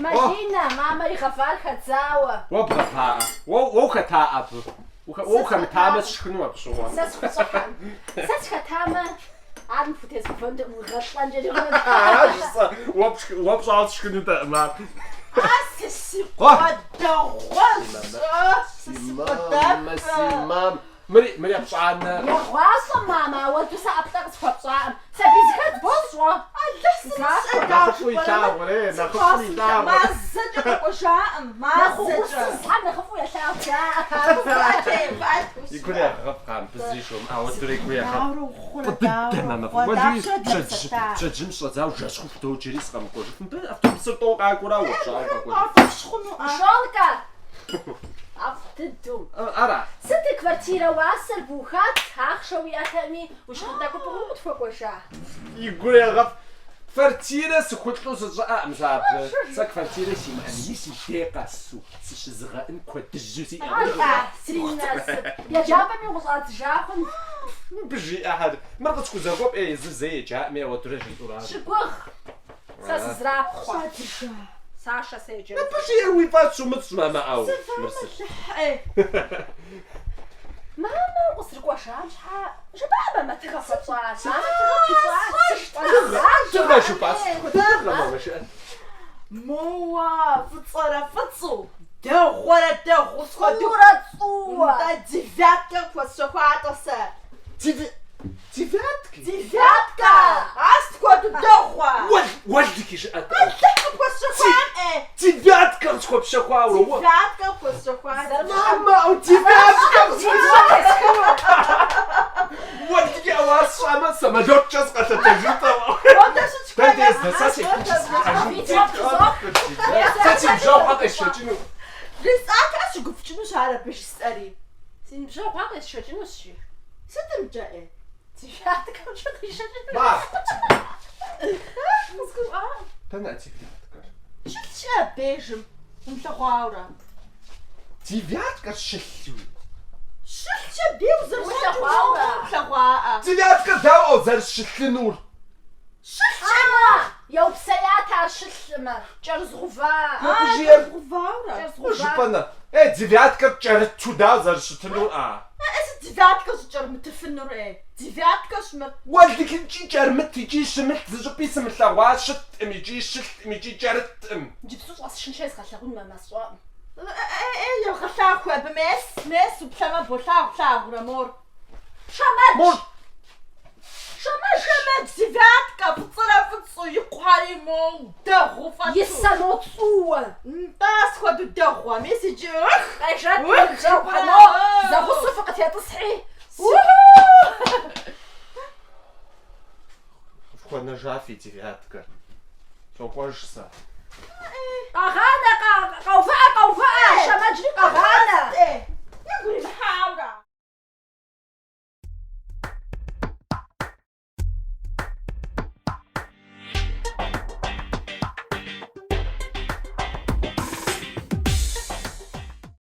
Малинэ, мамэ игъэвар хэдзауэ. Уэ бгъэваӏэ. Уэ уэ ухэтаӏэ абы. Уэ ухэмытамэ, сшхыну абы щыгъуэ. Сэ схущӏыхьэм. Сэ схэтамэ, ар мыпхутезгъэувэнтэкъым, уигъэлӏэнкӏэри хъунут. Аращ сэ уэ пшхы, уэ пщӏауэ сшхынутэкъым ар. А сэ си къуэ дэгъуэщ! Сэ си къуэ Мамэ, си мам. Мыри, мыри епщӏанэ. Егъуащӏэ, мамэ, ауэду сэ ӏэплӏэ къысхуэпщӏаӏым. Сабий зыхэт бощӏ уэ. Алыхь сымыщӏэ Нэхъыфӏу илъагъур, е, нэхъыфӏу илъагъур. Мазэкӏэ къэкӏуэжаӏым, мазэкӏэ. Нэхъ нэхъыфӏу елъагъу жаӏэ. И гур егъэфӏ, мыбы зыри жомыӏэ, ауэдурэ и гур егъэфӏ. Фӏы дыдэ, мамэ, фӏы. Уэлэхьи, пщэдджыжьым щӏэдзауэ жэщ хъуху доджэри сыкъэмыкӏуэжыф. Мыбы автобусыр тӏэу къакӏуэра уэ пщӏауэ къэкӏуэжыф. Шонкэ! ӏэфӏ дыдэу. Ара? Сыт и квартирэ уасэр бухат, ахъшэ уиӏэтэӏыми, уи шхын тӏэкӏур пӏыгъыу къытхуэкӏуэжа? И гур егъэфӏ. Квартирэ сыхулӏэу сыщӏыӏэкъым сэ абы. Сэ квартирэ симыӏэми, си дей къэсу сыщызыгъэӏын куэдыжьу сиӏэкъым. Алӏа, си насып. Еджапӏэми укъыщӏадзыжа хъун. Мыбы жиӏэхэр. Мыр къысхузэгуэп, ӏей, езыр зэи еджаӏыми, ауэдурэ жиӏэуращ. Щыгугъ. Сэ сызрапхъуэ. Сашэ сэ еджэну. Мыбы жиӏэр уи фӏэщ умыщӏ, мамэ, ӏэу. Мыр сыт? Мамэ, укъызэрыкӏуэжам щхьа жыпӏа мамэ тыгъэ хуэпщӏар? Мамэ тыгъэ пхуищӏа? Тыгъэ жыпӏа? Сыт хуэдэ тыгъэ, мамэ, жыӏэ? Моуэ фӏыцӏэрэ фӏыцӏэу, дэгъуэрэ дэгъуэу схуэдэу. Цӏурэ цӏууэ. Нтӏэ, девяткэ хуэсщэхуатӏэ сэ. Девятки? Девятка! Ар сыт хуэдэу дэгъуэ! Уэлэхьи жыӏэт. Алыхь къыпхуэсщэхуам, ӏей! Девятка къысхуэпщэхуауэ уэ! Девятка къыпхуэсщэхуа. Мамэ, ӏэу, девятка къысхуэпщэхуа! Уэлэхьи, ӏэу, ар сщӏамэ, самолеткӏэ сыкъэлъэтэжынтэкъым. Модэ щытщ, Дэ дездэ, сэ Видео птызох. Сэ си ныбжьэгъухэр къесшэкӏыну. Жысӏатэӏэ щыгуфӏыкӏынущ ар абы жысӏэри. Си ныбжьэгъухэр къесшэкӏынущ, жи. Сытымкӏэ, ӏей? Девяткэмкӏэ къишэкӏынущ. Ма! Къызгурыӏуакъым. Дэнэ девяткэр? Щылъщ абдежым, умылъэгъуаурэ. Девяткэр щылъуи? Щылъщ абдей узэрыщӏэкӏыу умылъэгъуаӏэ. Девяткэр дауэ зэрыщылъынур? Щылъщ Ама! Еупсеят ар щылъмэ, кӏэрызгъува. Мыбы жиӏэр Кӏэрызгъуваурэ? Мыр жыпӏэнэ? Э, девяткэр кӏэрыту дауэ зэрыщытынур, а? Э, сыт девяткэр щӏыкӏэрымытыфынур, э? Девяткэщ мыр. Уэлэхьи, икӏи кӏэрымыт, икӏи щымылъ, зыщӏыпӏи сымылъэгъуа щыткъым, икӏи щылъкъым, икӏи кӏэрыткъым. Иджыпсту щӏэсшынщи езгъэлъагъун мамэ сщӏэкъым. Э, егъэлъагъу абы, мес, мес, уплъэмэ болъагъу, плъагъурэ мор. Шэмэдж! Мор! Шэмэдж! Шэмэдж, девятка, фӏыцӏэрэ фӏыцӏэу, и кхъуэри моу дэгъуу фӏэту. И сэ мо цӏууэ. Нтӏэ, сыт хуэдэу дэгъуэ, мес иджы, ых! Къежэт, ныбжьэгъухэр, мо, зэгъусэу фыкъытетӏысхьи. Къыфхуэнэжа фи девяткэр. Сокӏуэж сэ.